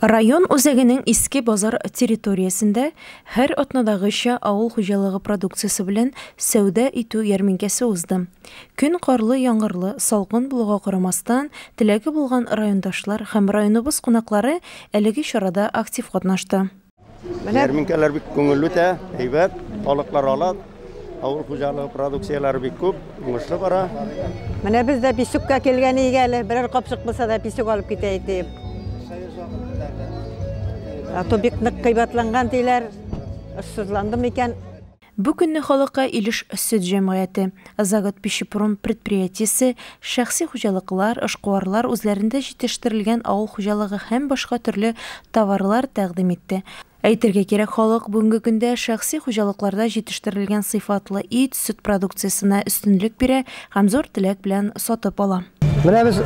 Район үзәгенең Иске базар территориясендә һәр атнадагыча авыл хуҗалыгы продукциясе белән сәүдә итү ярминкәсе узды. Көн карлы-яңгырлы, салкын булуга карамастан, теләге булган райондашлар һәм районыбыз кунаклары әлеге чарада актив катнашты. Ярминкәләр бик күңелле үтә, әйбәт, халыклар ала, авыл хуҗалыгы продукцияләре бик күп, уңышлы бара. Менә без дә песокка килгән идек әле, берәр капчык булса да песок алып китәйек дип. А то бик нык кыйбатланган диләр, очсызланды микән? Бу көнне халыкка Илеш сөт җәмгыяте, Заготпищепром предприятиесе, шәхси хуҗалыклар, эшкуарлар үзләрендә җитештерелгән авыл хуҗалыгы һәм башка төрле товарлар тәкъдим итте. Әйтергә кирәк, халык бүгенге көндә шәхси хуҗалыкларда җитештерелгән сыйфатлы ит, сөт продукциясенә өстенлек бирә һәм зур теләк белән сатып ала. Менә без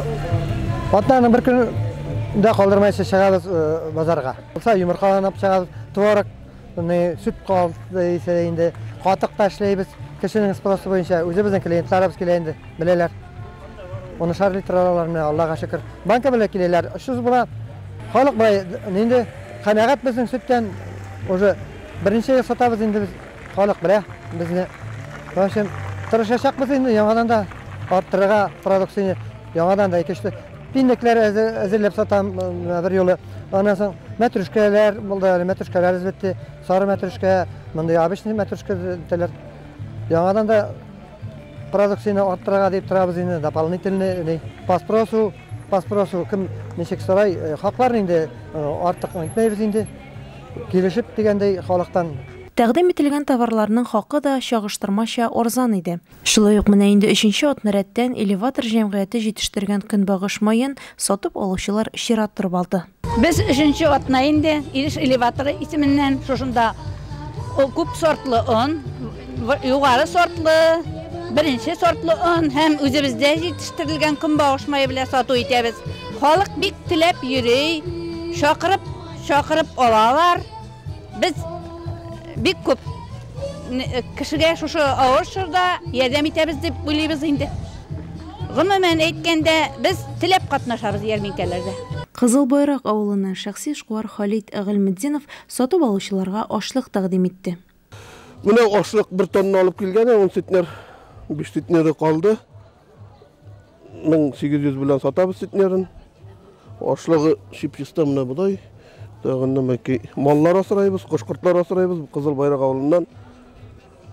атнаның бер көнен дә калдырмыйча чыгабыз базарга. Булса йомырка алып чыгабыз, творог, сөт калды исә инде, катык та эшләйбез. Кешенең спросы буенча үзебезнең клиентларыбыз килә инде, беләләр. Унышар литр алалар менә, Аллага шөкер. Банка белән киләләр, очсыз була. Халык болай инде канәгать безнең сөттән. Уже берничә ел сатабыз инде без. Халык белә безне. В общем, тырышачакбыз инде яңадан да арттырырга продукцияне, яңадан да икенче пиннекләр әзерләп сатам бер юлы. Аннан соң мәтрүшкәләр булды әле, мәтрүшкәләр бетте. Сары мәтрүшкә, мондый обычный мәтрүшкә диләр. Яңадан да продукцияне арттырырга дип торабыз инде, дополнительный по спросу, по спросу кем ничек сорай, хакларын инде артык әйтмәйбез инде. Килешеп дигәндәй халыктан. Тәкъдим ителгән товарларның хакы да чагыштырмача арзан иде. Шулай ук менә инде өченче атна рәттән Элеватор җәмгыяте җитештергән көнбагыш маен сатып алучылар чират торып алды. Без өченче атна инде Илеш элеваторы исеменнән шушында күп сортлы он, югары сортлы, беренче сортлы он һәм үзебездә җитештерелгән көнбагыш мае белән сату итәбез. Халык бик теләп йөри, чакырып, чакырып алалар. Без бик күп кешегә шушы авыр чорда ярдәм итәбез дип уйлыйбыз инде. Гомумән әйткәндә, без теләп катнашабыз ярминкәләрдә. Кызыл Байрак авылыннан шәхси эшкуар Халит Гыйльметдинов сатып алучыларга ашлык тәкъдим итте. Менә ашлык бер тонна алып килгән, 10 центнер, 5 центнеры калды. 1800 белән сатабыз центнерын. Ашлыгы чип-чиста менә бодай. Тагын нәмәки маллар асрайбыз, кош-кортлар асрайбыз. Кызыл Байрак авылыннан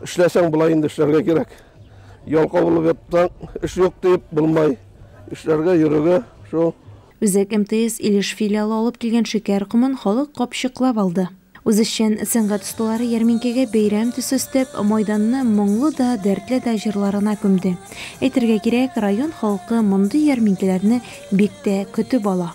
эшләсәң болай инде эшләргә кирәк. Ялкау булып ятсаң, эш юк дип булмай. Эшләргә, йөрергә, шул. Үзәк МТС Илеш филиалы алып килгән шикәр комын халык капчыклап алды. Үзешчән сәнгать осталары ярминкәгә бәйрәм төсе өстәп, майданны моңлы да, дәртле дә җырларына күмде. Әйтергә кирәк, район халкы мондый ярминкәләрне бик тә көтеп ала.